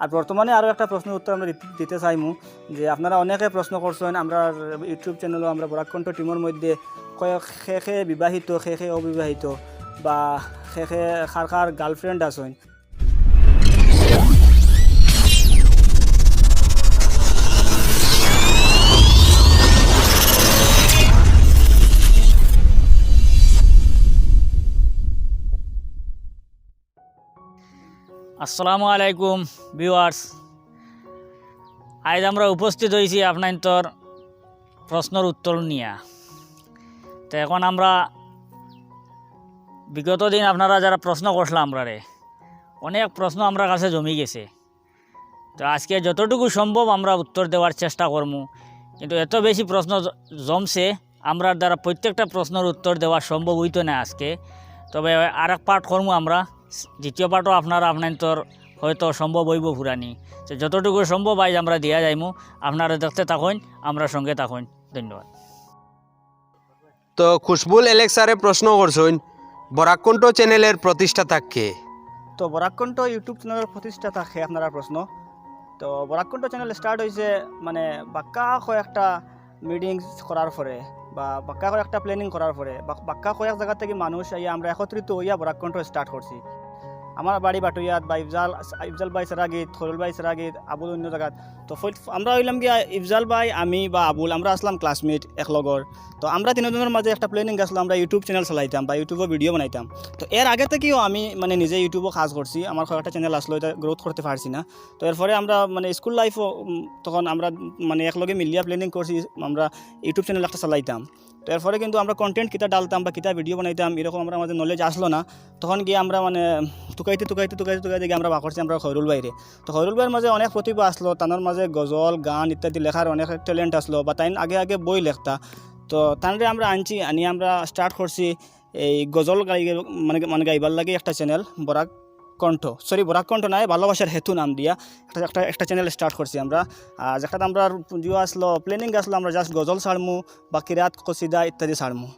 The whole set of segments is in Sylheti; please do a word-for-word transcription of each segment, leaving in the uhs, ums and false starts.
আর বর্তমানে আরও একটা প্রশ্নর উত্তর আমরা দিতে, দিতে চাইমু যে আপনারা অনেকে প্রশ্ন করছেন, আমরা YouTube চ্যানেলও আমরা বরাক কণ্ঠ টিমর মধ্যে কয়-, কে কে বিবাহিত, কে কে অবিবাহিত, বা কে কে কার কার গার্লফ্রেন্ড আছেন। আসসালামু আলাইকুম ভিউয়ার্স, আজ আমরা উপস্থিত হয়েছি আপনাইন্তর প্রশ্নর উত্তর নিয়া। তো এখন আমরা বিগত দিন আপনারা যারা প্রশ্ন করছিলা আমরারে, অনেক প্রশ্ন আমরার কাছে জমি গেছে। তো আজকে যতটুকু সম্ভব আমরা উত্তর দেওয়ার চেষ্টা করমু, কিন্তু এত বেশি প্রশ্ন জ-, জমছে, আমরার দ্বারা প্রত্যেকটা প্রশ্নর উত্তর দেওয়া সম্ভব হইতো না আজকে। তবে আরেক পার্ট করমু আমরা, দ্বিতীয় পার্টও আপনারা আপনাইন্তর হয়তো সম্ভব হইব ফুরানি। তো যতটুকু সম্ভব আজ আমরা দিয়া যাইমু, আপনারা দেখতে থাকইন, আমরার সঙ্গে থাকইন। ধন্যবাদ। তো খুশবুল এলেক্সারে প্রশ্ন করছইন, বরাক কণ্ঠ চ্যানেলের প্রতিষ্ঠাতা কে? তো বরাক কণ্ঠ YouTube চ্যানেলের প্রতিষ্ঠাতা কে আপনারার প্রশ্ন। তো বরাক কণ্ঠ চ্যানেল স্টার্ট হয়েছে মানে বাক্কা কয়েকটা মিটিংস করার পরে বা বাক্কা কয়েকটা প্ল্যানিং করার পরে বা বাক্কা কয়েক জায়গা থেকে মানুষ আইয়া আমরা একত্রিত হইয়া বরাক কণ্ঠ স্টার্ট করছি। আমার বাড়ি বাটুইয়াত বা ইফজাল, ইফজাল ভাই সেরাগিত, খরুল ভাই সেরাগিত, আবুল অন্য জায়গাত। তো ফই-, আমরা হইলাম গিয়া ইফজাল ভাই, আমি বা আবুল, আমরা আসলাম ক্লাসমেট এক লগর। তো আমরা তিনজনের মাঝে একটা প্ল্যানিং আসলো, আমরা YouTube চ্যানেল চালাইতাম বা YouTube-ও ভিডিও বানাইতাম। তো এর আগে থেকেও আমি মানে নিজে YouTube-ও কাজ করছি, আমার কয়েকটা চ্যানেল আসলো, এটা গ্রোথ করতে পারছি না। তো এরপরে আমরা মানে স্কুল লাইফও, উম, তখন আমরা মানে একলগে মিলিয়া প্ল্যানিং করছি, আমরা YouTube চ্যানেল একটা চালাইতাম। তো এরপরে কিন্তু আমরা কন্টেন্ট কিতা ডালতাম বা কিতা ভিডিও বানাইতাম, এরকম আমরার মাঝে নলেজ আসলো না। তখন গিয়া আমরা মানে তুকাইতে তুকাইতে তুকাইতে তুকাইতে গিয়া আমরা বার করছি আমরা খয়রুল ভাইরে। তো খয়রুল ভাইর মাঝে অনেক প্রতিভা আসলো, তানর মাঝে গজল, গান ইত্যাদি লেখার অনেক ট্যালেন্ট আসলো, বা তাইন আগে আগে বই লেখতা। তো তানরে আমরা আনছি, আনি আমরা স্টার্ট করছি এই গজল গাই, মানে, মানে গাইবার লাগি একটা চ্যানেল বরাক কণ্ঠ, সরি, বরাক কণ্ঠ নায়, ভালোবাসার হেতু নাম দিয়া একটা, একটা, একটা চ্যানেল স্টার্ট করছি আমরা। আর যেটাত আমরার পুঁজিও আসলো, প্ল্যানিং আসলো, আমরা জাস্ট গজল ছাড়মু বা কিরাত কসিদা ইত্যাদি ছাড়মু।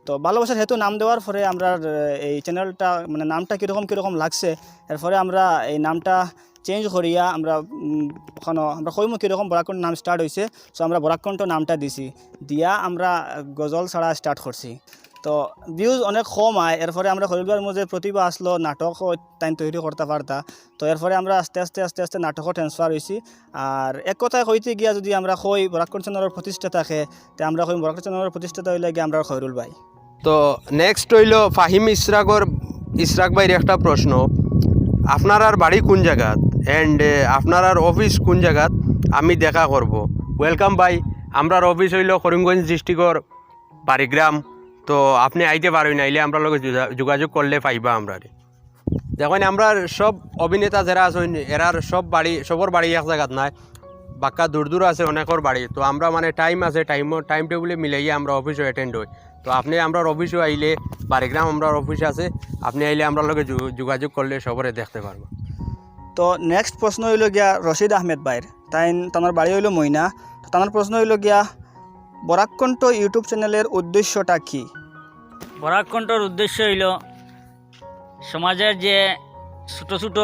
তো ভালোবাসার হেতু নাম দেওয়ার পরে আমরার, এ, এই চ্যানেলটা, মানে, নামটা কীরকম কীরকম লাগছে, এরপরে আমরা এই নামটা চেঞ্জ করিয়া আমরা, উম, ওখানো আমরা কইমু কীরকম বরাক কণ্ঠ নাম স্টার্ট হইছে। সো আমরা বরাক কণ্ঠ নামটা দিছি, দিয়া আমরা গজল ছাড়া স্টার্ট করছি। তো ভিউজ অনেক কম আয়, এরপরে আমরা খয়রুল ভাইর মাঝে প্রতিভা আসলো, নাটকও তাইন তৈরি করতা পারতা। তো এরপরে আমরা আস্তে আস্তে আস্তে আস্তে নাটকও ট্রান্সফার হইছি। আর এক কথায় কইতে গিয়া যদি আমরা কই বরাক কণ্ঠ চ্যানেলর প্রতিষ্ঠাতা কে, তে আমরা কই বরাক কণ্ঠ চ্যানেলর প্রতিষ্ঠাতা হইলে গিয়া আমরা খয়রুল ভাই। তো নেক্সট হইল ফাহিম ইশরাকর, ইশরাক ভাইর একটা প্রশ্ন, আপনারার বাড়ি কোন জায়গাত? অ্যান্ড আপনারার অফিস কোন জায়গাত? আমি দেখা করব। ওয়েলকাম ভাই, আমরার অফিস হইল করিমগঞ্জ ডিস্ট্রিক্টর বাড়িগ্রাম। তো আপনি আইতে পারইন, আইলে আমরার লগে যোগা-, যোগাযোগ করলে পাইবা আমরারে। দেখইন, আমরার সব অভিনেতা যারা আছইন, এরার সব বাড়ি, সবর বাড়ি এক জায়গাত নায়, বাক্কা দূর দূর আছে অনেকর বাড়ি। তো আমরা মানে টাইম আছে, টাইম, টাইম টেবুলে মিলাইয়া আমরা অফিসও অ্যাটেন্ড হই। তো আপনি আমরার অফিসও আইলে, বাড়িগ্রাম আমরার অফিস আছে, আপনি আইলে আমরার লগে যো-, যোগাযোগ করলে সবরে দেখতে পারবা। তো নেক্সট প্রশ্ন হইল গিয়া রশিদ আহমেদ ভাইর, তাইন, তানর বাড়ি হইল ময়না। তো তানর প্রশ্ন হইল গিয়া, বরাক কণ্ঠ YouTube চ্যানেলের উদ্দেশ্যটা কি? বরাক কণ্ঠর উদ্দেশ্য হইল সমাজের যে ছোট ছোট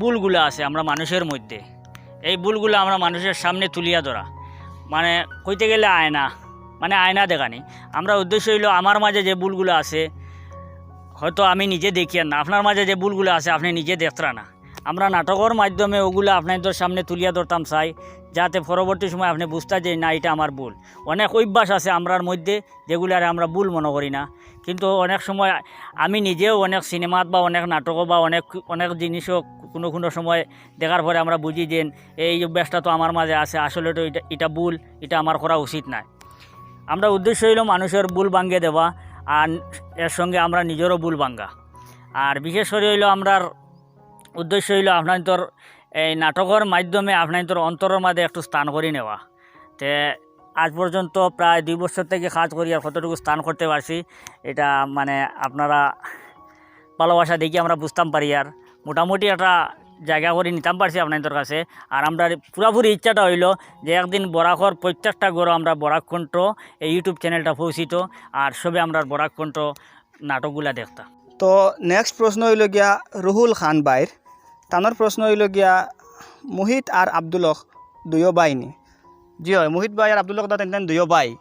ভুলগুলা আছে আমরা মানুষের মধ্যে, এই ভুলগুলা আমরা মানুষের সামনে তুলিয়া ধরা, মানে কইতে গেলে আয়না, মানে আয়না দেখানি। আমরা উদ্দেশ্য হইল আমার মাঝে যে ভুলগুলা আছে, হয়তো আমি নিজে দেখিয়ার না, আপনার মাঝে যে ভুলগুলা আছে আপনি নিজে দেখতরা না। আমরা নাটকর মাধ্যমে ওগুলা আপনাইন্তর সামনে তুলিয়া ধরতাম চাই, যাতে পরবর্তী সময় আপনি বুঝতা যে না, এটা আমার ভুল। অনেক অভ্যাস আছে আমরার মধ্যে, যেগুলারে আমরা ভুল মনে করি না, কিন্তু অনেক সময় আমি নিজেও অনেক সিনেমাত বা অনেক নাটকও বা অনেক, অনেক জিনিসও কোনো কোনো সময় দেখার পরে আমরা বুঝি যে এই অভ্যাসটা তো আমার মাঝে আছে, আসলে তো এটা, এটা ভুল, এটা আমার করা উচিত নয়। আমরা উদ্দেশ্য হইল মানুষের ভুল ভাঙ্গে দেওয়া, আর এর সঙ্গে আমরা নিজেরও ভুল ভাঙ্গা। আর বিশেষ করে হইল আমরার উদ্দেশ্য হইল আপনাইন্তর এই নাটকর মাধ্যমে আপনাইন্তর অন্তরর মাঝে একটু স্থান করি নেওয়া। তে আজ পর্যন্ত প্রায় দুই বছর থেকে কাজ করি, আর কতটুকু স্থান করতে পারছি, এটা মানে আপনারা ভালোবাসা দেখি আমরা বুঝতাম পারি। আর মোটামুটি একটা জায়গা করি নিতাম পারছি আপনাইন্তর কাছে। আর আমরার পুরাপুরি ইচ্ছাটা হইল যে একদিন বরাকর প্রত্যেকটা ঘরো আমরা বরাক কণ্ঠ এই YouTube চ্যানেলটা পৌঁছিত, আর সবে আমরার বরাক কণ্ঠ নাটকগুলা দেখতা। তো নেক্সট প্রশ্ন হইল গিয়া রুহুল খান ভাইর, তানর প্রশ্ন অইলো গিয়া, মোহিত আর আব্দুল হক দুইও ভাই নি? জি অয়, মোহিত ভাই আর আব্দুল হক দা তাইন তাইন দুইও ভাই।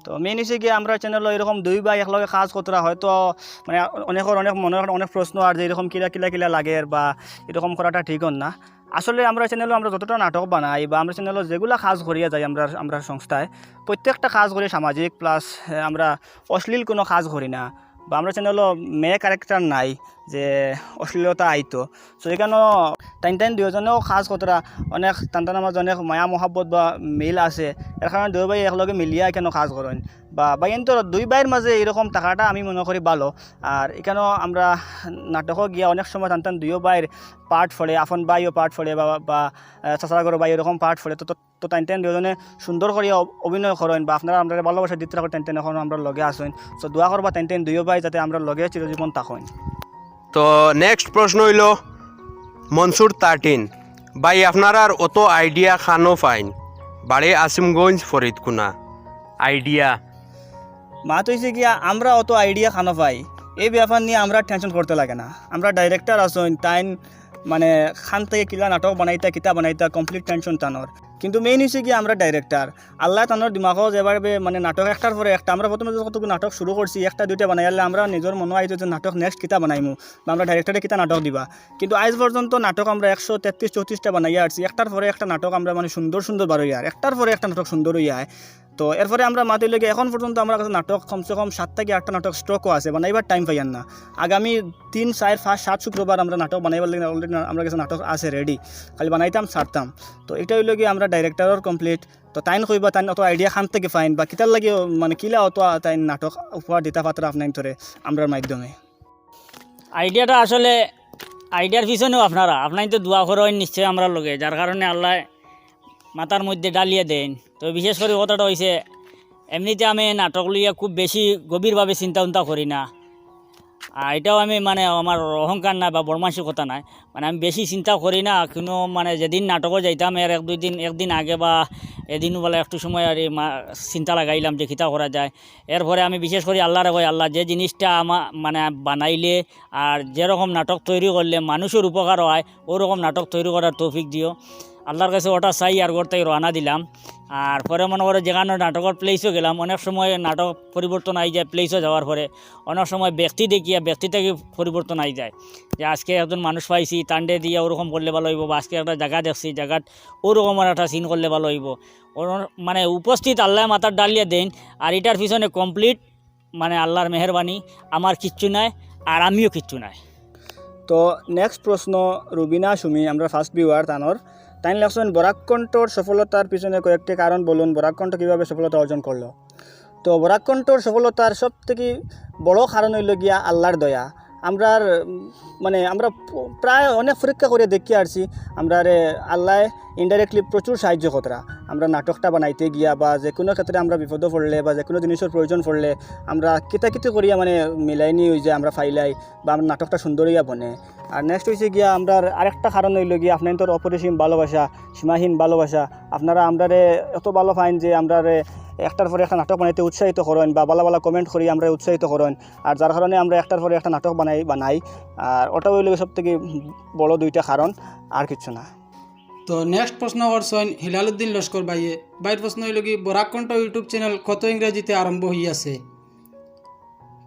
তো মেইন অইছে গিয়া আমরার চ্যানেলো এরকম দুই ভাই একলগে কাজ করতরা হয়তো মানে অনেকর অনেক মনর অনেক প্রশ্ন আর যে এরকম কিলা কিলা কিলা লাগের বা এরকম করাটা ঠিক অর না। আসলে আমরার চ্যানেলো আমরা যতটা নাটক বানাই বা আমরার চ্যানেলো যেগুলা কাজ করিয়া যাই আমরার, আমরার সংস্থায় প্রত্যেকটা কাজ করি সামাজিক, প্লাস আমরা অশ্লীল কুনু কাজ করি না বা আমরার চ্যানেলো মেয়ে ক্যারেক্টার নাই যে অশ্লীলতা আইতো। তো এখানো তাইন তাইন দুইজনেও কাজ করতরা, অনেক তান তানর মাঝে অনেক মায়া মহব্বত বা মিল আছে, এর কারণে দুই ভাই একলগে মিলিয়া এখানো কাজ করইন। বা ভাইয়াইন্তর দুই ভাইর মাঝে এরকম থাকাটা আমি মনে করি ভালো। আর এখানো আমরা নাটকো গিয়া অনেক সময় তান তান দুইও ভাইর পার্ট পড়ে, আপন ভাইও পার্ট পড়ে বা, বা, আহ, চাচার ঘরর ভাই এরকম পার্ট পড়ে। তো, তো, তো তাইন তাইন দুইজনে সুন্দর করিয়া অভ-, অভিনয় করইন বা আপনারা আমরারে ভালোবাসা দিতরা করি তাইন তাইন এখনো আমরার লগে আছইন। তো দোয়া করবা তাইন তাইন দুইও ভাই যাতে আমরার লগে চিরজীবন থাকইন। তো নেক্সট প্রশ্ন অইলো মনসুর থার্টিন, ভাই আপনারার অত আইডিয়া কানো পাইন? বাড়ি আসিমগঞ্জ ফরিদকুনা। আইডিয়া। মাত অইছে গিয়া আমরা অত আইডিয়া কানো পাই, এই ব্যাপার নিয়া আমরা টেনশন করতে লাগে না। আমরার ডাইরেক্টর আছইন, তাইন মানে কান থাকি কিলা নাটক বানাইতা, কিতা বানাইতা, কমপ্লিট টেনশন তানর। কিন্তু মেইন অইছে গিয়া আমরা ডাইরেক্টর, আল্লায় তানর দিমাগো যেভাবে মানে নাটক একটার পরে একটা, আমরা প্রথমে যখন নাটক শুরু করছি একটা দুইটা বানাইয়ারলে আমরা নিজর মনো আইতো যে নাটক নেক্সট কিতা বানাইমু বা আমরা ডাইরেক্টরে কিতা নাটক দিবা। কিন্তু আইজ পর্যন্ত নাটক আমরা একশো তেত্রিশ চৌত্রিশটা বানাইয়া আরছি, একটার পরে একটা নাটক আমরা মানে সুন্দর সুন্দর বার অইয়া আর একটার পরে একটা নাটক সুন্দর অইয়া আয়। তো এরপরে আমরা মাত অইলো গিয়া এখন পর্যন্ত আমরার কাছে নাটক কমসে কম সাত থাকি আটটা নাটক স্টকও আছে, বানাইবার টাইম পাইয়ার না। আগামী তিন, চাইর, পাঁচ, সাত শুক্রবার আমরা নাটক বানাইবার লাগি already আমরার কাছে নাটক আছে রেডি, খালি বানাইতাম ছাড়তাম। তো ইটা অইলো গিয়া আমরার ডাইরেক্টরর কমপ্লিট। তো তাইন কইবা তাইন অত আইডিয়া কান থাকি পাইন বা কিতার লাগি মানে কিলা অত তাইন নাটক উপহার দিতা পারতরা আপনাইন্তরে আমরার মাধ্যমে? আইডিয়াটা আসলে, আইডিয়ার পিছনেও আপনারা, আপনাইন্তে দোয়া করইন নিশ্চয় আমরার লগে, যার কারণে আল্লায় মাথার মধ্যে ডালিয়া দেইন। তো বিশেষ করি কথাটা অইছে, এমনিতে আমি নাটক লইয়া খুব বেশি গভীরভাবে চিন্তা উন্তা করি না। আর ইটাও আমি মানে আমার অহংকার নায় বা বড়মানসিকতা নায়, মানে আমি বেশি চিন্তা করি না। কিন্তু মানে যেদিন নাটকো যাইতাম, এর এক দুই দিন, একদিন আগে বা এদিন বেলা একটু সময় আর এই মা-, চিন্তা লাগাইলাম যে কিতা করা যায়। এরপরে আমি বিশেষ করি আল্লারে কই, "আল্লাহ, যে জিনিসটা আমা-, মানে বানাইলে আর যেরকম নাটক তৈরি করলে মানুষর উপকার হয়, ওরকম নাটক তৈরি করার তৌফিক দিও।" আল্লার কাছে ওটা চাই আর ঘর থাকি রওয়ানা দিলাম। আর পরে মনে করো যেখানো নাটকর প্লেসও গেলাম, অনেক সময় নাটক পরিবর্তন আই যায় প্লেসও যাওয়ার পরে, অনেক সময় ব্যক্তি দেখিয়া ব্যক্তি থাকি পরিবর্তন আই যায়, যে আজকে একজন মানুষ পাইছি, তানরে দিয়া ওরকম করলে ভালা অইবো, বা আজকে একটা জাগা দেখছি, জাগাত ওরকমর একটা সিন করলে ভালা অইবো। ওর-, মানে উপস্থিত আল্লায় মাথাত ডালিয়া দেইন, আর ইটার পিছনে কমপ্লিট মানে আল্লার মেহেরবানি, আমার কিচ্ছু নাই, আর আমিও কিচ্ছু নাই। তো নেক্সট প্রশ্ন রুবিনা সুমি, আমরার ফার্স্ট ভিউয়ার তানর, তাইন লেখছইন, "বরাক কণ্ঠর সফলতার পিছনে কয়েকটি কারণ বলুন, বরাক কণ্ঠ কিভাবে সফলতা অর্জন করলো?" তো বরাক কণ্ঠর সফলতার সব থাকি বড় কারণ অইলো গিয়া আল্লার দয়া। আমরার, উম, মানে আমরা প-, প্রায় অনেক পরীক্ষা করিয়া দেখিয়া আরছি, আমরারে আল্লায় indirectly প্রচুর সাহায্য করতরা। আমরা নাটকটা বানাইতে গিয়া বা যেকুনু ক্ষেত্রে আমরা বিপদো পড়লে বা যেকুনু জিনিসর প্রয়োজন পড়লে আমরা কিতা কিতি করিয়া মানে মিলাইনি অই যে আমরা ফাইলাই বা আমরা নাটকটা সুন্দর অইয়া বনে। আর নেক্সট অইছে গিয়া আমরার আরেকটা কারণ অইলো গিয়া আপনাইন্তর অপরিসীম ভালোবাসা, সীমাহীন ভালোবাসা। আপনারা আমরারে এত ভালা পাইন যে আমরারে একটার পরে একটা নাটক বানাইতে উৎসাহিত করইন বা ভালা ভালা কমেন্ট করি আমরারে উৎসাহিত করইন। আর যার কারণে আমরা একটার পরে একটা নাটক বানাই, বানাই। আর ওটা অইলো সব থাকি বড় দুইটা কারণ, আর কিচ্ছু না। তো নেক্সট প্রশ্ন করছইন হিলালুদ্দিন লস্কর ভাইয়ে। ভাইর প্রশ্ন অইলো কি, বরাক কণ্ঠ YouTube চ্যানেল কত ইংরেজিতে আরম্ভ অইয়াছে?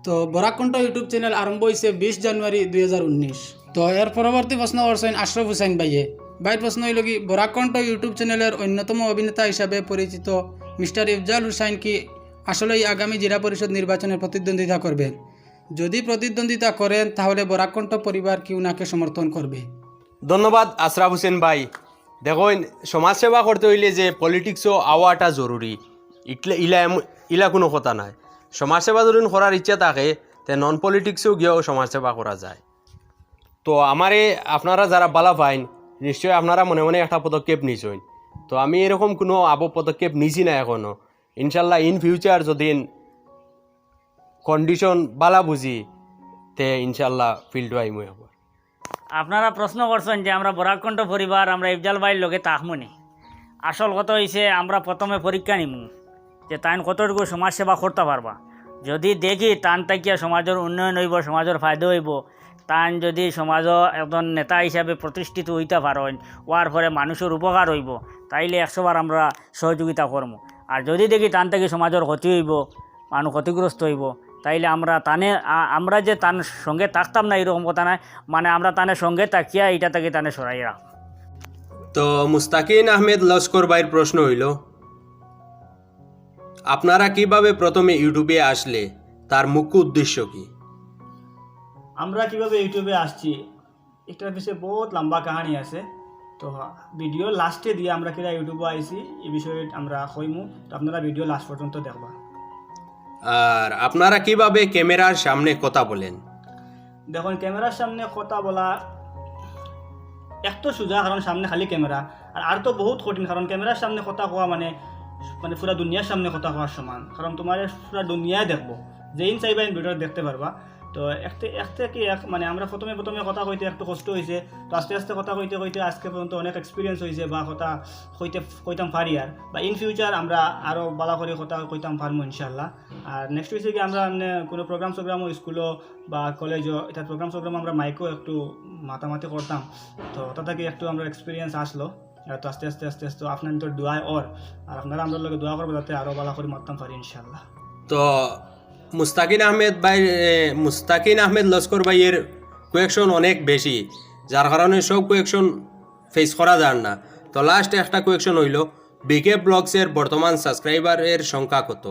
তো বরাক কণ্ঠ YouTube চ্যানেল আরম্ভ অইছে বিশ জানুয়ারি দুই হাজার উনিশ। তো এর পরবর্তী প্রশ্ন করছইন আশরাফ হুসাইন ভাইয়ে। ভাইর প্রশ্ন অইলো কি, বরাক কণ্ঠ YouTube চ্যানেলের অন্যতম অভিনেতা হিসাবে পরিচিত মিস্টার ইফজাল হুসাইন কি আসলেই আগামী জেলা পরিষদ নির্বাচনে প্রতিদ্বন্দ্বিতা করবেন? যদি প্রতিদ্বন্দ্বিতা করেন, তাহলে বরাক কণ্ঠ পরিবার কি উনাকে সমর্থন করবে? ধন্যবাদ আশরাফ হুসেন ভাই। দেখইন, সমাজসেবা করতে অইলে যে পলিটিক্সও আওয়াটা জরুরি, ইটলে-, ইলা এম-, ইলা কুনু কথা নায়। সমাজসেবা যদি করার ইচ্ছা থাকে, তে নন পলিটিক্সও গিয়াও সমাজসেবা করা যায়। তো আমারে আপনারা যারা ভালা পাইন, নিশ্চয় আপনারা মনে মনে একটা পদক্ষেপ নিছইন। তো আমি এরকম কুনু আবো পদক্ষেপ নিছি না এখনো। ইনশাল্লাহ, in future যদি কন্ডিশন ভালা বুঝি, তে ইনশাল্লাহ ফিল্ডো আইমু একবার। আপনারা প্রশ্ন করছইন যে আমরা বরাক কণ্ঠ পরিবার, আমরা ইফজাল ভাইর লগে থাকমু নি। আসল কথা অইছে, আমরা প্রথমে পরীক্ষা নিমু যে তাইন কতটুকু সমাজসেবা করতা পারবা। যদি দেখি তান থাকিয়া সমাজর উন্নয়ন অইবো, সমাজর ফায়দা অইবো, তান যদি সমাজো একজন নেতা হিসাবে প্রতিষ্ঠিত অইতা পারইন, অওয়ার পরে মানুষর উপকার অইবো, তাইলে একশো বার আমরা সহযোগিতা করমু। আর যদি দেখি তান থাকি সমাজর ক্ষতি অইবো, মানুষ ক্ষতিগ্রস্ত অইবো, তাইলে আমরা তানে, আ-, আমরা যে তান সঙ্গে থাকতাম না, এরকম কথা নায়, মানে, আমরা তানে সঙ্গে থাকিয়া ইটা থাকি তানে সরাইয়া রাখমু। তো মুস্তাকিন আহমেদ লস্কর ভাইর প্রশ্ন অইলো, আপনারা কিভাবে প্রথমে YouTube-এ আসলে, তার মুখ্য উদ্দেশ্য কি? আমরা কিভাবে YouTube-এ আসছি, এটার পিছে বহুত লম্বা কাহিনী আছে। তো video last-এ দিয়া আমরা কিলা YouTube-ও আইছি, এই বিষয়ে আমরা কইমু। তো আপনারা video last পর্যন্ত দেখবা। আর আপনারা কিভাবে ক্যামেরার সামনে কথা বলেন? দেখুন, ক্যামেরার সামনে কথা বলা এক তো সোজা, কারণ সামনে খালি ক্যামেরা, আর, আর তো বহুত কঠিন, কারণ ক্যামেরার সামনে কথা কওয়া মানে, মানে পুরা দুনিয়ার সামনে কথা কওয়ার সমান, কারণ তুমারে পুরা দুনিয়ায় দেখবো, যেইন চাইবা এইন ভিডিও দেখতে পারবা। তো এক থে-, এক থাকি এক, মানে, আমরা প্রথমে প্রথমে কথা কইতে একটু কষ্ট অইছে, তো আস্তে আস্তে কথা কইতে কইতে আজকে পর্যন্ত অনেক experience অইছে বা কথা কইতে, কইতাম পারি আর, বা in future আমরা আরো ভালা করি কথা কইতাম পারমু ইনশাআল্লাহ। আর next অইছে কি, আমরা এমনে কুনু program সোগ্রামও স্কুলো বা কলেজো, ইটা program সোগ্রামও আমরা মাইকো একটু মাতামাতি করতাম, তো ওটা থাকি একটু আমরা experience আসলো। আর তো আস্তে আস্তে আস্তে আস্তে আপনার তো দোয়ায় ওর, আর আপনারা আমরার লগে দোয়া করবা যাতে আরো ভালা করি মাততাম পারি ইনশাআল্লাহ। তো মুস্তাকিন আহমেদ ভাই, এ, মুস্তাকিন আহমেদ লস্কর ভাইয়ের question অনেক বেশি, যার কারণে সব question face করা যার না। তো last একটা question অইলো, বিকে ব্লগসের বর্তমান subscriber-এর সংখ্যা কত?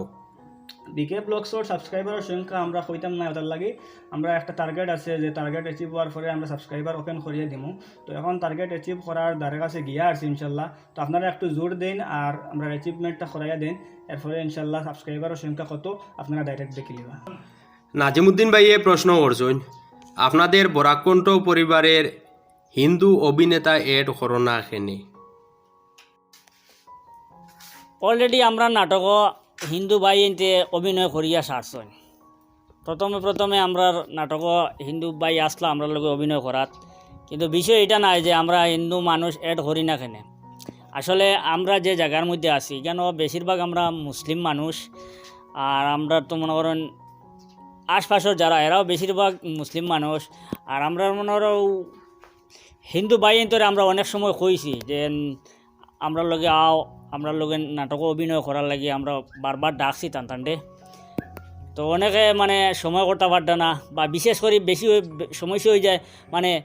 বিকে ব্লগসর subscriber-র সংখ্যা আমরা কইতাম না, ওটার লাগি আমরা একটা target আছে যে target achieve অওয়ার পরে আমরা subscriber open করিয়া দিমু। তো এখন target achieve করার ধারে কাছে গিয়া আছি ইনশাআল্লাহ। তো আপনারা একটু জোর দেইন আর আমরার achievement-টা করাইয়া দেইন, এরপরে ইনশাআল্লাহ subscriber-র সংখ্যা কত আপনারা direct দেখিলিবা। নাজিমুদ্দিন ভাইয়ে প্রশ্ন করছইন, আপনাদের বরাক কণ্ঠ পরিবারের হিন্দু অভিনেতা add করো না কেনে? Already আমরার নাটকো হিন্দু ভাইয়াইন্তে অভিনয় করিয়া সারছইন। প্রথমে প্রথমে আমরার নাটকো হিন্দু ভাই আসলা আমরার লগে অভিনয় করাত, কিন্তু বিষয় ইটা নায় যে আমরা হিন্দু মানুষ add করি না কেনে। আসলে আমরা যে জাগার মধ্যে আছি, ইখানো বেশিরভাগ আমরা মুসলিম মানুষ, আর আমরা তো মনে করইন আশপাশর যারা, এরাও বেশিরভাগ মুসলিম মানুষ, আর আমরার মনে করো হিন্দু ভাইয়াইন্তরে আমরা অনেক সময় কইছি যে, উম, আমরার লগে আও, আমরার লগে নাটকো অভিনয় করার লাগি আমরা বারবার ডাকছি তানতানরে। তো অনেকে মানে সময় করতা পারতা না, বা বিশেষ করি বেশি অই-, সমস্যা অইযায় মানে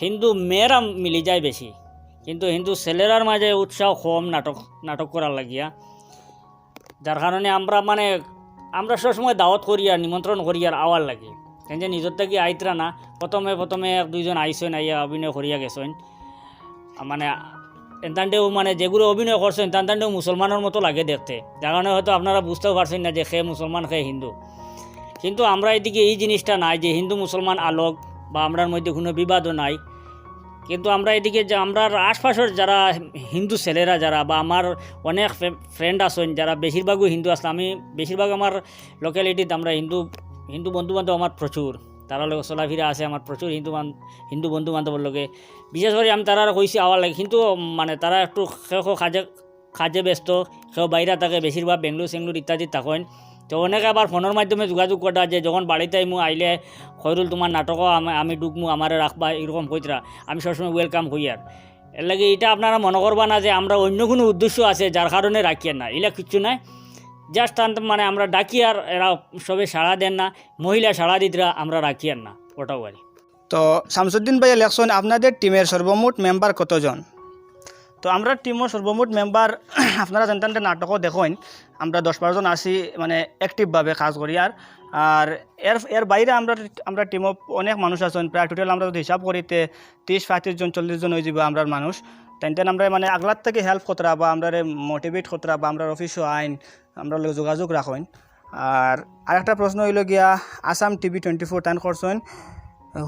হিন্দু মেয়েরা মিলি যায় বেশি, কিন্তু হিন্দু ছেলেরার মাঝে উৎসাহ কম নাটক, নাটক করার লাগিয়া। যার কারণে আমরা মানে, আমরা সবসময় দাওয়াত করিয়ার, নিমন্ত্রণ করিয়ার আওয়ার লাগি। কেন যে নিজর থাকি আইতরা না, প্রথমে প্রথমে এক দুইজন আইছইন, আইয়া অভিনয় করিয়া গেছইন। আ, মানে, এনতানটেও মানে যেগুলো অভিনয় করছইন, তানতানটেও মুসলমানর মতো লাগে দেখতে। যার কারণে হয়তো আপনারা বুঝতেও পারছইন না যে কে মুসলমান, কে হিন্দু। কিন্তু আমরা এদিকে এই জিনিসটা নাই যে হিন্দু মুসলমান আলোক বা আমরার মধ্যে কোনো বিবাদও নাই। কিন্তু আমরা এদিকে যে আমরার আশপাশর যারা হিন্দু ছেলেরা যারা বা আমার অনেক ফে-, friend আছইন যারা বেশিরভাগই হিন্দু আছলা, আমি বেশিরভাগ আমার locality-ত আমরা হিন্দু, হিন্দু বন্ধু বান্ধব আমার প্রচুর, তারার লগে চলাফিরা আছে আমার প্রচুর হিন্দু বান-, হিন্দু বন্ধু বান্ধবর লগে। বিশেষ করি আমি তারারে কইছি আওয়ার লাগি, কিন্তু মানে তারা একটু কেউ কেউ কাজে কাজে ব্যস্ত, কেউ বাইরা থাকে, বেশিরভাগ বেঙ্গালুরু সেঙ্গালুরু ইত্যাদি থাকইন। তো অনেকে আবার ফোনর মাধ্যমে যোগাযোগ কররা যে যখন বাড়িত আইমু, আইলে খয়রুল তুমার নাটকো আমি, আমি ঢুকমু, আমারে রাখবা, এরকম কইতরা। আমি সবসময় welcome কইয়ার। এর লাগি ইটা আপনারা মনো করবা না যে আমরা অইন্য কুনু উদ্দেশ্য আছে যার কারণে রাখিয়ার না, ইলা কিচ্ছু নাই। Just আন-, মানে আমরা ডাকিয়ার, এরা সবে সাড়া দেন না, মহিলা সাড়া দিতরা, আমরা রাখিয়ার না, ওটাও আর। তো শামসুদ্দিন ভাইয়ে লেখছইন, আপনাদের team-এর সর্বমোট member কতজন? তো আমরার team-ও সর্বমোট member, আপনারা যেনতানতে নাটকো দেখইন, আমরা দশ বারো জন আছি, মানে, active ভাবে কাজ করি। আর, আর এর, এর বাইরে আমরা, আমরা team-ও অনেক মানুষ আছইন, প্রায় total আমরা যদি হিসাব করি, তে ত্রিশ পঁয়ত্রিশ জন, চল্লিশ জন অইযিবো আমরার মানুষ। তাইন তাইন আমরা, মানে, আগলার থাকি help করতরা বা আমরারে motivate করতরা বা আমরার office-ও আইন, আমরার লগে যোগাযোগ রাখইন। আর আরেকটা প্রশ্ন অইলো গিয়া, আসাম টিভি twenty four তাইন করছইন,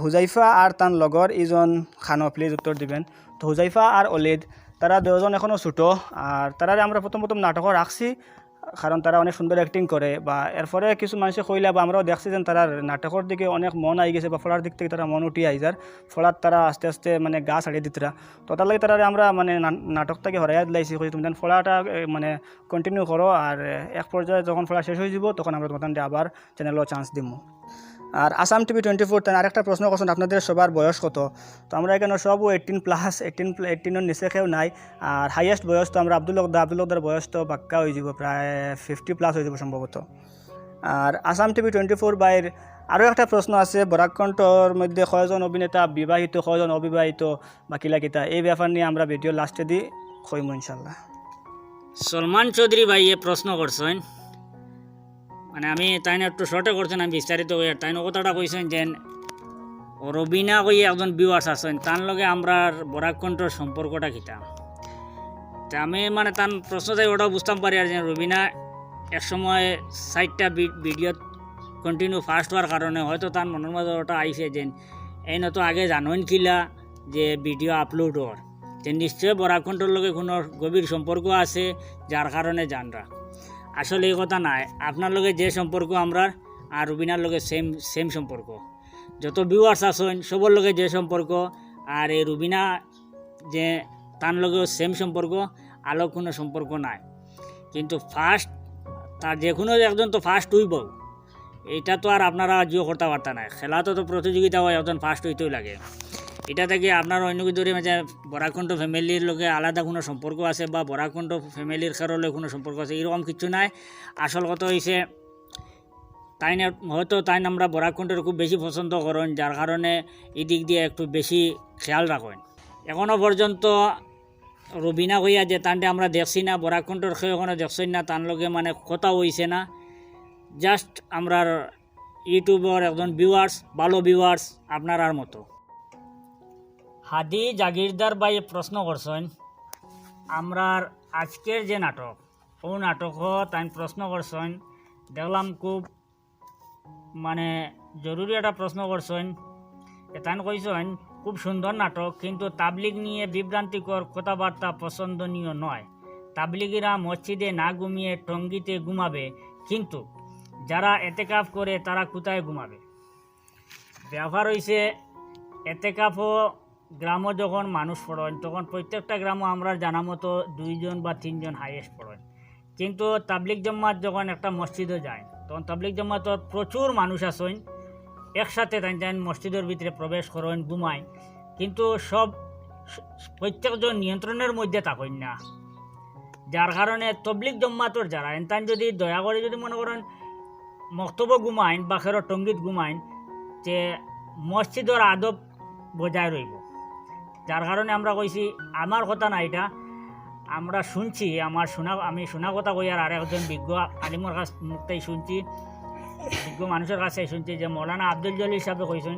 হুজাইফা আর তান লগর ইজন খানো, please উত্তর দিবেন। তো হুজাইফা আর অলিদ, তারা দুইজন এখনো ছোটো, আর তারারে আমরা প্রথম প্রথম নাটকো রাখছি, কারণ তারা অনেক সুন্দর acting করে। বা এরপরে কিছু মানষে কইলা বা আমরাও দেখছি যেন তারার নাটকর দিকে অনেক মন আইগেছে বা পড়ার দিক থাকি তারা মন উঠি আইযার, পড়াত তারা আস্তে আস্তে মানে গা ছাড়ি দিতরা। তো তার লাগি তারারে আমরা মানে না-, নাটক থাকি হরাইয়া দিলাইছি, কই তুমি তান পড়াটা, এ, মানে continue করো, আর, এ, এক পর্যায়ে যখন পড়া শেষ অইযিবো, তখন আমরা তুমার তানরে আবার channel-ও chance দিমু। আর আসাম টিভি টোয়েন্টি ফোর তাইন আরেকটা প্রশ্ন করছইন, আপনাদের সবার বয়স কত? তো আমরা এখানো সব এইটিন প্লাস, এইটিন, এইটিনর নিচে কেউ নাই। আর হাইয়েস্ট বয়স তো আমরা আব্দুল হক দা, আব্দুল হক দার বয়স তো পাক্কা অইযিবো, প্রায় ফিফটি প্লাস অইযিবো সম্ভবত। আর আসাম টিভি টোয়েন্টি ফোর ভাইর আরও একটা প্রশ্ন আছে, বরাক কণ্ঠর মধ্যে কয়জন অভিনেতা বিবাহিত, কয়জন অবিবাহিত, বা কিলা কিতা, এই ব্যাপার নিয়ে আমরা ভিডিও লাস্টেদি কইমু ইনশাল্লাহ। সলমান চৌধুরী ভাইয়ে প্রশ্ন করছইন, মানে আমি তাইন একটু শর্টে করছইন, আমি বিস্তারিত কইয়ার। তাইন ও কথাটা কইছইন যে রবিনা কইয়া একজন ভিউয়ার্স আছইন, তান লগে আমরার বরাক কণ্ঠর সম্পর্কটা কিতা? তে আমি মানে তান প্রশ্ন থাকি ওটাও বুঝতাম পারি আর যে রবিনা এক সময় চাইরটা ভিডিও কন্টিনিউ ফাস্ট অওয়ার কারণে হয়তো তান মনর মাঝে ওটা আইছে যে এইন তো আগে জানইন কিলা যে ভিডিও আপলোড অর, তে নিশ্চয় বরাক কণ্ঠর লগে কোনো গভীর সম্পর্ক আছে, যার কারণে জানরা। আসলে এই কথা নায়, আপনার লগে যে সম্পর্ক আমরার আর রুবিনার লগে সেম সেম সম্পর্ক। যত ভিউয়ার্স আছইন সবর লগে যে সম্পর্ক, আর এই রুবিনা যে তান লগেও সেম সম্পর্ক, আলো কোনো সম্পর্ক নাই। কিন্তু ফার্স্ট তার যে কোনো একজন তো ফার্স্ট অইবো, এটা তো আর আপনারা জিও করতে পারতা না। খেলা তো তো প্রতিযোগিতা হয়, একজন ফার্স্ট অইতেও লাগে। এটা থাকি আপনারা অন্য কিছু ধরে যে বরাক কণ্ঠ ফ্যামিলির লগে আলাদা কোনো সম্পর্ক আছে বা বরাক কণ্ঠ ফ্যামিলির কারোর লগে কোনো সম্পর্ক আছে, এরকম কিছু নাই। আসল কথা হইছে তাইন হয়তো তাইন আমরা বরাক কণ্ঠরে খুব বেশি পছন্দ করইন, যার কারণে এই দিক দিয়ে একটু বেশি খেয়াল রাখইন। এখনো পর্যন্ত রুবিনা কইয়া যে তানরে আমরা দেখছি না, বরাক কণ্ঠর কেউ এখনো দেখছইন না, তান লগে মানে কথা হইছে না। জাস্ট আমরার ইউটিউবর একজন ভিউয়ার্স, ভালো ভিউয়ার্স আপনারার মতো। হাদি জাগিরদার ভাই প্রশ্ন করছইন, আমরার আজকের যে নাটক, ও নাটক তাইন প্রশ্ন করছইন, দেখলাম খুব মানে জরুরি একটা প্রশ্ন করছইন। এ তাইন কইছইন, খুব সুন্দর নাটক, কিন্তু তাবলিগ নিয়ে বিভ্রান্তিকর কথাবার্তা পছন্দনীয় নয়। তাবলিগিরা মসজিদে না ঘুমিয়ে টঙ্গিতে ঘুমাবে, কিন্তু যারা এতেকাফ করে তারা কোথায় ঘুমাবে? ব্যাপার হইছে, এতেকাফও গ্রামও যখন মানুষ পড়ইন, তখন প্রত্যেকটা গ্রামও আমরার জানা মতো দুইজন বা তিনজন হাইয়েস্ট পড়ইন। কিন্তু তাবলিগ জমাত যখন একটা মসজিদও যায়, তখন তাবলিগ জমাতর প্রচুর মানুষ আছইন, একসাথে তাইন তাইন মসজিদর ভিতরে প্রবেশ করইন, ঘুমাইন, কিন্তু সব প্রত্যেকজন নিয়ন্ত্রণের মধ্যে থাকইন না। যার কারণে তবলিগ জমাতর যারা এনতান যদি দয়া করে যদি মনে করেন মক্তবো ঘুমাইন বা খেরো টঙ্গিত ঘুমাইন, যে মসজিদর আদব বজায় রইব। যার কারণে আমরা কইছি, আমার কথা না এটা, আমরা শুনছি, আমার শোনা, আমি শোনা কথা কই আর আরেকজন বিজ্ঞ আলিমর কাছ মুখতেই শুনছি, বিজ্ঞ মানুষের কাছে শুনছি যে মৌলানা আব্দুল জলিল সাহেবে কইছেন,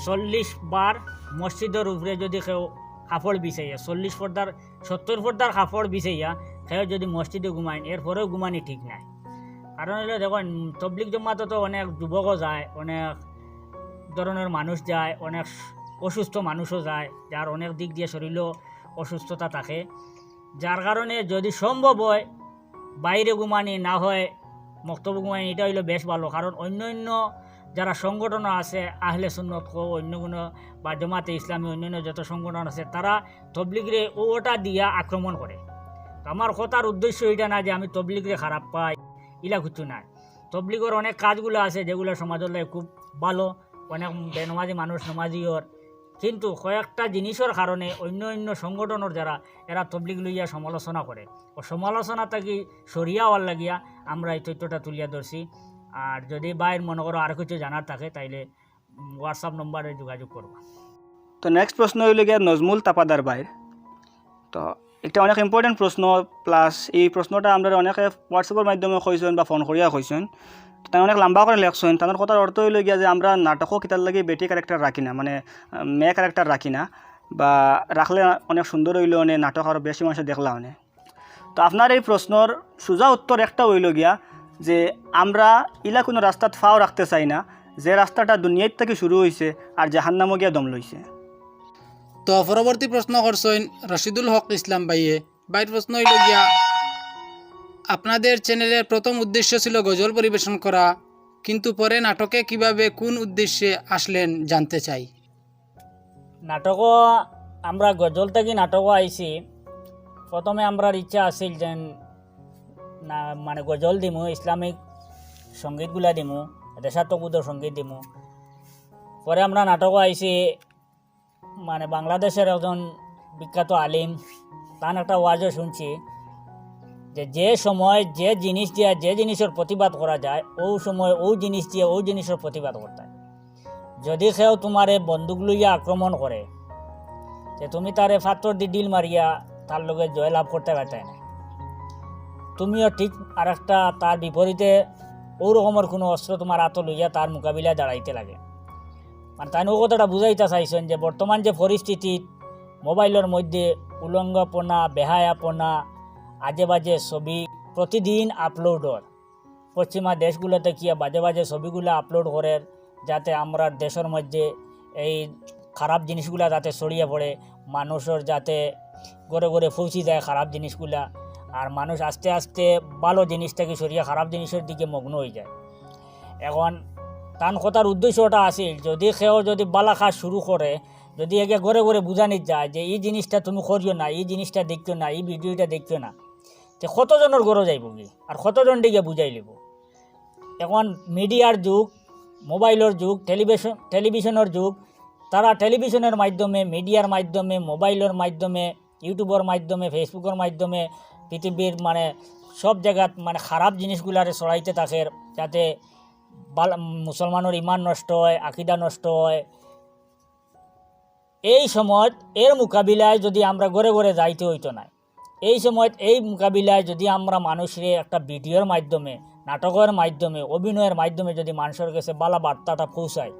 চল্লিশ বার মসজিদর উপরে যদি কেউ কাপড় বিছাইয়া, চল্লিশ পর্দার, সত্তর পর্দার কাপড় বিছাইয়া কেউ যদি মসজিদে ঘুমাইন, এরপরেও ঘুমানি ঠিক নাই। কারণ হইলো দেখুন, তবলিগ জমাতো তো অনেক যুবকও যায়, অনেক ধরনের মানুষ যায়, অনেক অসুস্থ মানুষও যায়, যার অনেক দিক দিয়ে শরীরও অসুস্থতা থাকে। যার কারণে যদি সম্ভব হয় বাইরে ঘুমানি, না হয় মক্তব ঘুমানি, এটা হইলো বেশ ভালো। কারণ অন্য অন্য যারা সংগঠন আছে, আহলে সুন্নত কো, অন্য কোনো বা জমাতে ইসলামী, অন্য অন্য যত সংগঠন আছে, তারা তবলিগরে ওটা দিয়া আক্রমণ করে। তো আমার কথার উদ্দেশ্য এটা না যে আমি তবলিগরে খারাপ পাই, ইলা কিছু নাই। তবলিগর অনেক কাজগুলো আছে যেগুলো সমাজের লাগে খুব ভালো, অনেক বেনমাজি মানুষ নমাজি অর, কিন্তু কয়েকটা জিনিসের কারণে অন্য অন্য সংগঠনের যারা এরা তবলিগ লইয়া সমালোচনা করে, ও সমালোচনা থাকি সরিয়া হওয়ার লাগিয়া আমরা এই তথ্যটা তুলিয়া ধরছি। আর যদি বাইর মনে করো আর কিছু জানার থাকে, তাইলে WhatsApp নম্বরে যোগাযোগ করবা। তো নেক্সট প্রশ্ন হইল গিয়া নজমুল তাপাদার বাইর। তো একটা অনেক ইম্পর্টেন্ট প্রশ্ন, প্লাস এই প্রশ্নটা আমরা অনেকে WhatsApp-র মাধ্যমে কইছেন বা ফোন করিয়া কইছেন। তাই অনেক লম্বা করে লেখছেন। তার কথার অর্থ হইল গিয়া যে আমরা নাটকও কিতার লাগি বেটি ক্যারেক্টার রাখি না, মানে, আহ, মেয়ে ক্যারেক্টার রাখি না, বা রাখলে অনেক সুন্দর হইল, অনেক নাটক আরও বেশি মানুষে দেখলা অনেক। তো আপনার এই প্রশ্নর সোজা উত্তর একটা হইল গিয়া যে আমরা ইলা কোনো রাস্তাত ফাও রাখতে চাই না, যে রাস্তাটা দুনিয়ার থাকি শুরু হইছে আর জাহান্নামো গিয়া দম লইছে। তো পরবর্তী প্রশ্ন করছইন রশিদুল হক ইসলাম ভাইয়ে। ভাইর প্রশ্ন হইল গিয়া, আপনাদের চ্যানেলের প্রথম উদ্দেশ্য ছিল গজল পরিবেশন করা, কিন্তু পরে নাটকে কিভাবে কোন উদ্দেশ্যে আসলেন জানতে চাই। নাটকও আমরা গজল থাকি নাটকও আইছি। প্রথমে আমরার ইচ্ছা আছিল যেন না, মানে গজল দিমু, ইসলামিক সঙ্গীতগুলা দিমু, দেশাত্মবোধক সঙ্গীত দিমু। পরে আমরা নাটকো আইছি, মানে, বাংলাদেশের একজন বিখ্যাত আলিম, তান একটা ওয়াজও শুনছি যে, যে সময় যে জিনিস দিয়া যে জিনিসের প্রতিবাদ করা যায়, ও সময় ও জিনিস দিয়া ও জিনিসের প্রতিবাদ করতে হয়। যদি কেউ তোমারে বন্দুক লইয়া আক্রমণ করে, তে তুমি তারে পাথর দি ঢিল মারিয়া তার লগে জয়লাভ করতে পারতায় না। তুমিও ঠিক আরেকটা তার বিপরীতে ও রকমের কোনো অস্ত্র তোমার আতো লইয়া তার মোকাবিলায় দাঁড়াইতে লাগে। মানে, তাইন ও কথাটা বুঝাইতা চাইছইন যে বর্তমান যে পরিস্থিতি, মোবাইলর মধ্যে উলঙ্গপনা, বেহায়াপনা, আজে বাজে ছবি প্রতিদিন আপলোড অর। পশ্চিমা দেশগুলোতে কি বাজে বাজে ছবিগুলা আপলোড করের, যাতে আমরার দেশর মধ্যে এই খারাপ জিনিসগুলা যাতে ছড়িয়ে পড়ে, মানুষর যাতে ঘরে ঘরে পৌঁছি যায় খারাপ জিনিসগুলা, আর মানুষ আস্তে আস্তে ভালো জিনিস থাকি সরিয়া খারাপ জিনিসর দিকে মগ্ন হয়ে যায়। এখন তান কথার উদ্দেশ্যটা আছিল, যদি কেউ যদি বালা কাজ শুরু করে, যদি একে ঘরে ঘরে বুঝানি যায় যে এই জিনিসটা তুমি করিও না, এই জিনিসটা দেখিও না, এই ভিডিওটা দেখিও না, তে কতজনের ঘরো যাইবগি আর কতজন দিকে বুঝাই লিব? এখন মিডিয়ার যুগ, মোবাইলর যুগ, টেলিভিশন, টেলিভিশনর যুগ, তারা টেলিভিশনের মাধ্যমে, মিডিয়ার মাধ্যমে, মোবাইলর মাধ্যমে, ইউটিউবর মাধ্যমে, ফেসবুকর মাধ্যমে পৃথিবীর, মানে, সব জায়গাত, মানে, খারাপ জিনিসগুলারে ছড়াইতে থাকের, যাতে বাল-, মুসলমানর ইমান নষ্ট হয়, আকিদা নষ্ট হয়। এই সময় এর মোকাবিলায় যদি আমরা ঘরে ঘরে যাইতে হইতো না, এই সময় এই মোকাবিলায় যদি আমরা মানুষরে একটা ভিডিওর মাধ্যমে, নাটকের মাধ্যমে, অভিনয়ের মাধ্যমে যদি মানুষের কাছে বালা বার্তাটা পৌঁছায়,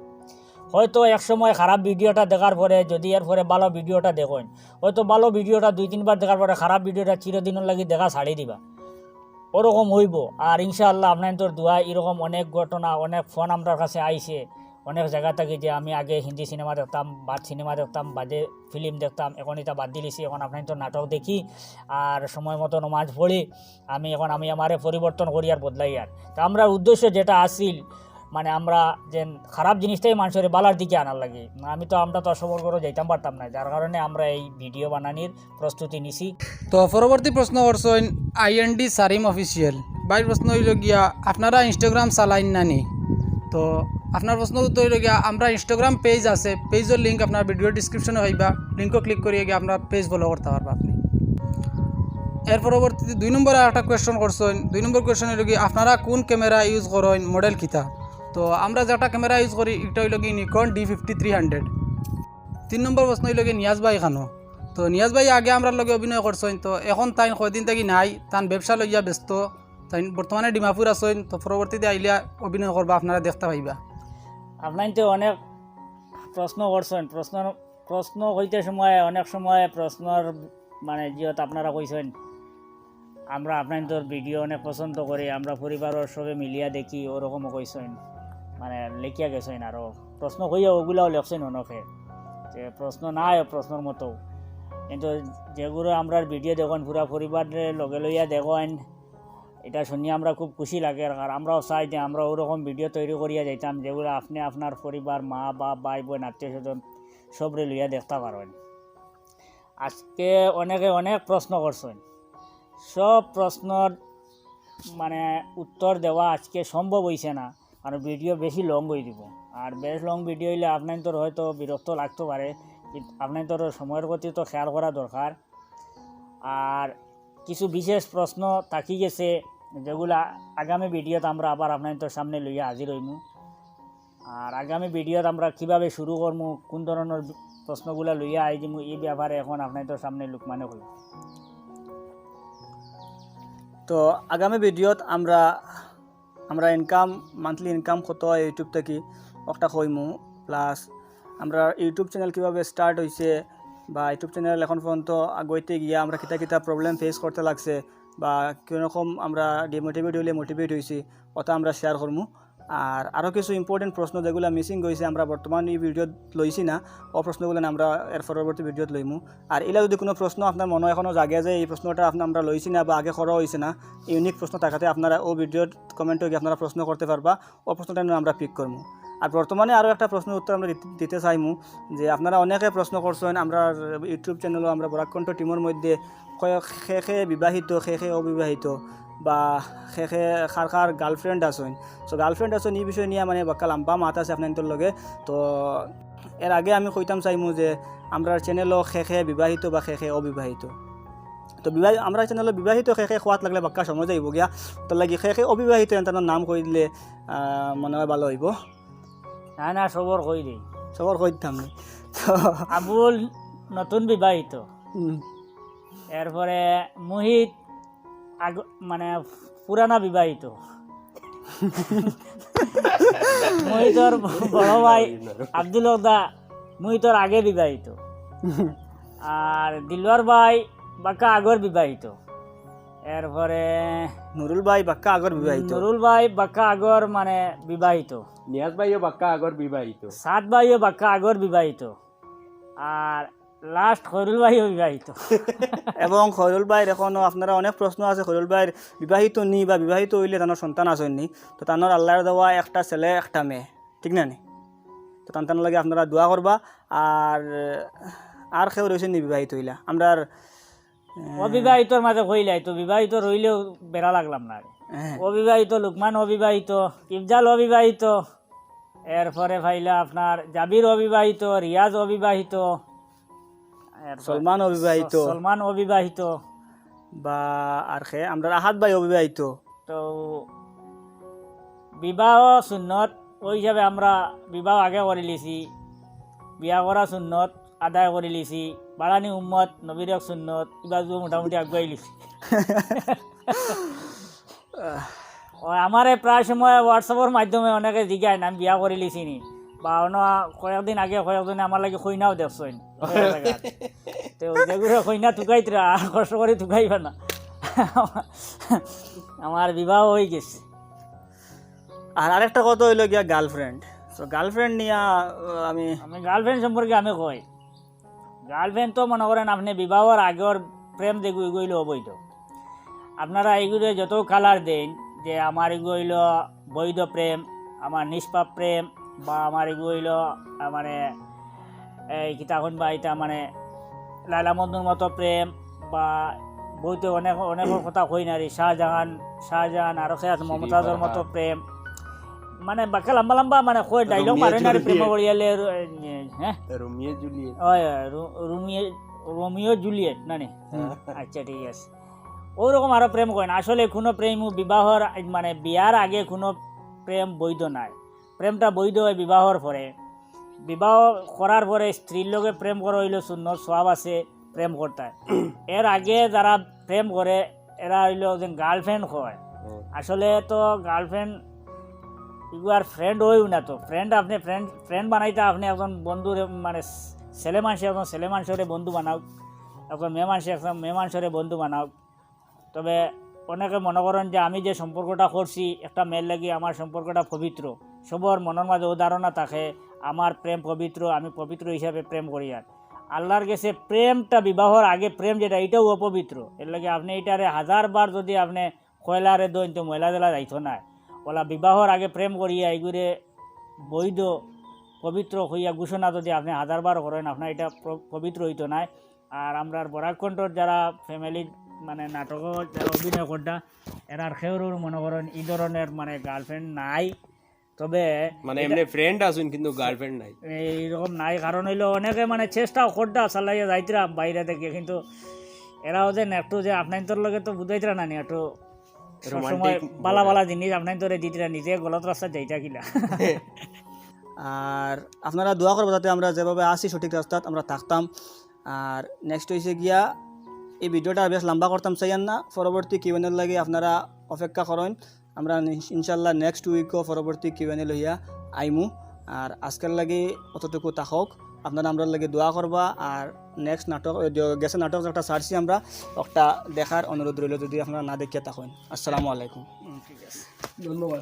হয়তো এক সময় খারাপ ভিডিওটা দেখার পরে যদি এর পরে ভালো ভিডিওটা দেখইন, হয়তো ভালো ভিডিওটা দুই তিনবার দেখার পরে খারাপ ভিডিওটা চিরদিনের লাগি দেখা ছাড়ি দিবা, ওরকম হইব। আর ইনশাআল্লাহ আপনাইন্তর দোয়া এরকম অনেক ঘটনা, অনেক ফোন আমরার কাছে আইছে অনেক জায়গা থাকি যে আমি আগে হিন্দি সিনেমা দেখতাম, বাদ সিনেমা দেখতাম, বাজে ফিল্ম দেখতাম, এখন এটা বাদ দিলিছি, এখন আপনাইন্তর নাটক দেখি, আর সময় মতো নমাজ পড়ি। আমি এখন, আমি আমারে পরিবর্তন করি আর বদলাই। আর তা আমরার উদ্দেশ্য যেটা আছিল, মানে, আমরা যে খারাপ জিনিসটাই মানুষের বালার দিকে আনার লাগি, আমি তো, আমরা তো সবর ঘরো যাইতাম পারতাম না, যার কারণে আমরা এই ভিডিও বানানির প্রস্তুতি নিছি। তো পরবর্তী প্রশ্ন করছইন আইএনডি সারিম অফিসিয়াল। ভাইর প্রশ্ন হইল গিয়া, আপনারা ইনস্টাগ্রাম চালাইন না নি? তো আপনার প্রশ্ন উত্তর হইল গিয়া, আমরা ইনস্টাগ্রাম পেজ আছে, পেজর লিংক আপনার ভিডিও ডিসক্রিপশনে পাইবা, লিংকও ক্লিক করিয়া গিয়া আপনার পেজ ফলো করতে পারবা আপনি। এর পরবর্তীতে দুই নম্বর আর একটা কোয়েশ্চন করছইন। দুই নম্বর কোয়েশ্চন হইল কি, আপনারা কোন ক্যামেরা ইউজ করইন, মডেল কিতা? তো আমরা যেটা ক্যামেরা ইউজ করি, এটা হইল কি Nikon D fifty three hundred. তিন নম্বর প্রশ্ন হইল কি নিয়াজ ভাই খানো। তো নিয়াজ ভাই আগে আমরার লগে অভিনয় করছইন, তো এখন তাইন কয়দিন থাকি নাই, তান ব্যবসা লইয়া ব্যস্ত। তাইন বর্তমানে ডিমাপুর আছইন, তো পরবর্তীতে আইলে অভিনয় করবা, আপনারা দেখতা পাইবা। আপনাইনতে অনেক প্রশ্ন করছইন, প্রশ্ন, প্রশ্ন কইতে সময় অনেক সময় প্রশ্নর, মানে, যিহত আপনারা কইছইন, আমরা আপনাইনতর ভিডিও অনেক পছন্দ করি, আমরা পরিবারর সবে মিলিয়া দেখি, ওরকমও কইছইন, মানে, লেখিয়া গেছইন, আরও প্রশ্ন কইয়া ওগুলাও লেখছইন অনেকে, যে প্রশ্ন নাই প্রশ্নর মতো, কিন্তু যেগুলো আমরার ভিডিও দেখইন, পুরা পরিবাররে লগে লইয়া দেখইন, এটা শুনিয়া আমরা খুব খুশি লাগে। আর আমরাও চাই যে আমরা ওরকম ভিডিও তৈরি করিয়া যাইতাম, যেগুলো আপনি আপনার পরিবার, মা, বাপ, ভাই, বোন, আত্মীয় স্বজন সবরে লইয়া দেখতা পারইন। আজকে অনেকে অনেক প্রশ্ন করছইন, সব প্রশ্নর, মানে, উত্তর দেওয়া আজকে সম্ভব হইছে না, কারণ ভিডিও বেশি লং হয়ে দিব। আর বেশ লং ভিডিও হইলে আপনাইনতর হয়তো বিরক্ত লাগতে পারে, কিন্তু আপনাইনতর সময়র প্রতি তো খেয়াল করা দরকার। আর কিছু বিশেষ প্রশ্ন থাকি গেছে, যেগুলা আগামী ভিডিওত আমরা আবার আপনাইনতর সামনে লইয়া হাজির হইমু। আর আগামী ভিডিওত আমরা কিভাবে শুরু করমু, কোন ধরনের প্রশ্নগুলা লইয়া আই দিমু, এই ব্যাপারে এখন আপনাইনতর সামনে লুকমানে কইব। তো আগামী ভিডিওত আমরা, আমরা ইনকাম, মান্থলি ইনকাম কত হয় ইউটিউব থাকি, ওটা কইমু। প্লাস আমরা ইউটিউব চ্যানেল কিভাবে স্টার্ট হইছে বা ইউটিউব চ্যানেল এখন পর্যন্ত আগাইতে গিয়া আমরা কিতা কিতা প্রবলেম ফেস করতে লাগছে বা কিরকম আমরা ডিমোটিভেট হইলে মোটিভেট হইছি, ওটা আমরা শেয়ার করমু। আর আরও কিছু ইম্পর্টেন্ট প্রশ্ন যেগুলা মিসিং হইছে, আমরা বর্তমান এই ভিডিওত লইছি না, ও প্রশ্নগুলো আমরা এর পরবর্তী ভিডিওত লইমু। আর এলা যদি কোনো প্রশ্ন আপনার মনে এখনও জাগে যে এই প্রশ্নটা আপনা-, আমরা লইছি না বা আগে করা হইছে না, ইউনিক প্রশ্ন থাকাতে আপনারা ও ভিডিওর কমেন্টে গিয়ে আপনারা প্রশ্ন করতে পারবা, ও প্রশ্নটা নিয়ে আমরা পিক করমু। আর বর্তমানে আরও একটা প্রশ্নের উত্তর আমরা দিতে, দিতে চাইমু যে আপনারা অনেকে প্রশ্ন করছেন, আমরা ইউটিউব চ্যানেলও আমরা বরাক কণ্ঠ টিমের মধ্যে কয়েক, খে খে বিবাহিত, খে খে অবিবাহিত, বা কে কে কার কার গার্লফ্রেন্ড আছইন। So গার্লফ্রেন্ড আছইন, ই বিষয় নিয়া মানে বাক্কা লম্বা মাত আছে আপনাইন্তর লগে। তো এর আগে আমি কইতাম চাইমু যে আমরার চ্যানেলো কে কে বিবাহিত বা কে কে অবিবাহিত। তো বিবাহ-, আমরার চ্যানেলো বিবাহিত কে কে কওয়াত লাগলে বাক্কা সময় যাইবো গিয়া। তো লাগি কে কে অবিবাহিত এন তানর নাম কই দিলে, আহ, মনে হয় ভালো হইবো। না, না, সবর কই দেই। সবর কই দিতাম নি। তো আবুল নতুন বিবাহিত। হুম। এরপরে মোহিত আগ-, মানে পুরানা বিবাহিত। মোহিতর বড় ভাই আব্দুল হক দা মোহিতর আগে বিবাহিত। আর দিলওয়ার ভাই বাক্কা আগর বিবাহিত। এরপরে নুরুল ভাই বাক্কা আগর বিবাহিত। নুরুল ভাই বাক্কা আগর মানে বিবাহিত। নিয়াজ ভাইও বাক্কা আগর বিবাহিত। সাদ ভাইও বাক্কা আগর বিবাহিত। আর লাস্ট খয়রুল ভাইও বিবাহিত। এবং খয়রুল ভাইর এখনো আপনারা অনেক প্রশ্ন আছে, খয়রুল ভাইর বিবাহিত নি বা বিবাহিত হইলে তানর সন্তান আছইন নি। তো তানর আল্লাহর দেওয়া একটা ছেলে একটা মেয়ে, ঠিক না নি? তো তান তান লাগি আপনারা দোয়া করবা। আর আর কেউ রইছইন নি বিবাহিত হইলা? আমরার, আহ, অবিবাহিতর মাঝে কইলাই তো, বিবাহিত রইলেও বেড়া লাগলাম না রে। হ্যাঁ। অবিবাহিত, লুকমান অবিবাহিত, ইফজাল অবিবাহিত, এরপরে পাইলা আপনার জাবির অবিবাহিত, রিয়াজ অবিবাহিত, এরপর সলমান অবিবাহিত। স-, সলমান অবিবাহিত। বা আর কে? আমরার আহাদ ভাই অবিবাহিত। তো বিবাহ সুন্নত, ওই হিসাবে আমরা বিবাহ আগে করিলিছি, বিয়া করা সুন্নত আদায় করিলিছি, বাড়ানি উম্মত নবীর এক সুন্নত, ইবাজু মোটামুটি আগুয়াইলিছি। ও, আমারে প্রায় সময় WhatsApp-র মাধ্যমে অনেকে জিগাইন, "আমি বিয়া করিলিছি নি?" বা অন্য কয়েকদিন আগে কয়েকজনে আমার লাগি কইনাও দেখছইন। তো যেগুলো কইনা তুকাইতরা, কষ্ট করি তুকাইবা না। আমার বিবাহ হয়ে গেছে। আর আরেকটা কথা হইলো গিয়া গার্লফ্রেন্ড। তো গার্লফ্রেন্ড নিয়া, আহ, আমি আমি গার্লফ্রেন্ড সম্পর্কে আমি কই, গার্লফ্রেন্ড তো মনে করেন আপনি বিবাহর আগের প্রেম যেগু-, এগু অইলো অবৈধ। আপনারা এগুলো যত কালার দেন যে আমার এগু অইলো বৈধ প্রেম, আমার নিষ্পাপ প্রেম, বা আমার এগু অইলো, আহ, মানে, এই কিতা কইন বা এটা মানে লায়লা মজনুর মতো প্রেম, বা বইতে অনেক, অনেক কথা কই না রে, শাহজাহান, শাহজাহান, আরো কে আছে, মমতাজর মতো প্রেম। মানে বাক্কা লম্বা লম্বা মানে কই ডায়লগ মারে না রে, প্রেম করিয়ালে, হ্যাঁ? Romeo Juliet. ওই, রো-, রোমিও, রোমিও জুলিয়েট না নি? হ্যাঁ। আচ্ছা, ঠিক আছে। ওরকম আরো প্রেম কইন। আসলে কোনো প্রেম বিবাহর, মানে বিয়ার আগে কোনো প্রেম বৈধ নাই। প্রেমটা বৈধ হয় বিবাহর পরে। বিবাহ করার পরে স্ত্রীর লগে প্রেম করা হইলো সুন্নত, সওয়াব আছে প্রেম করতে। এর আগে যারা প্রেম করে, এরা হইলো যে গার্লফ্রেন্ড হয়। হুম। আসলে তো গার্লফ্রেন্ড এগু আর ফ্রেন্ড হইও না তো। ফ্রেন্ড আপনি ফ্রেন্ড, ফ্রেন্ড বানাইতে আপনি একজন বন্ধুরে, মানে ছেলে মানুষে একজন ছেলে মানুষরে বন্ধু বানাও, একজন মেয়ে মানুষে একজন মেয়ে মানুষরে বন্ধু বানাও। তবে অনেকে মনে করেন যে আমি যে সম্পর্কটা করছি একটা মেয়ের লাগি, আমার সম্পর্কটা পবিত্র, সবর মনের মাঝে ও ধারণা থাকে আমার প্রেম পবিত্র, আমি পবিত্র হিসাবে প্রেম করি। আর আল্লাহর গেছে প্রেমটা, বিবাহর আগে প্রেম যেটা, এটাও অপবিত্র। এর লাগি আপনি এটারে হাজার বার যদি আপনি কয়লারে দইন তো ময়লা দিলা যাইতো না। ওলা বিবাহর আগে প্রেম করিয়া এগুরে বৈধ পবিত্র হইয়া ঘোষণা যদি আপনি হাজার বার করেন, আপনার এটা প্র-, পবিত্র হইতো না। আর আমরার বরাক কণ্ঠর যারা ফ্যামিলি, মানে নাটকও যারা অভিনয় করতা, এরার কেউরর মনে করেন এই ধরনের মানে গার্লফ্রেন্ড নাই। তবে মানে এটা এমনি ফ্রেন্ড আছইন কিন্তু গার্লফ্রেন্ড নাই। এইরকম নাই, কারণ হইলো অনেকে মানে চেষ্টাও করতা চালাইয়া যাইতরা বাইরে থেকে, কিন্তু এরাও যে একটু যে আপনাইন্তর লগে তো বুঝাইতরা না নি, একটু সবসময় রোমান্টিক বালা বালা জিনিস আপনাইন্তরে দিতরা, নিজে গলত রাস্তা যাইতা কিলা। আর আপনারা দোয়া করবা যাতে আমরা যেভাবে আছি সঠিক রাস্তাত আমরা থাকতাম। আর নেক্সট হইছে গিয়া, এই ভিডিওটা বেশ লম্বা করতাম চাইয়ার না, পরবর্তী কিউ এন এর লাগি আপনারা অপেক্ষা করইন। আমরা ইন-, ইনশাল্লাহ নেক্সট উইকও পরবর্তী কিউ এন এ লইয়া আইমু। আর আজকের লাগি অতটুকু থাকউক, আপনারা আমরার লাগি দোয়া করবা। আর নেক্সট নাটক, ওই যে গেছে নাটক একটা ছাড়ছি আমরা, ওটা দেখার অনুরোধ রইল যদি আপনারা না দেখিয়া থাকইন। আসসালামু আলাইকুম। হুম, ঠিক আছে, ধন্যবাদ।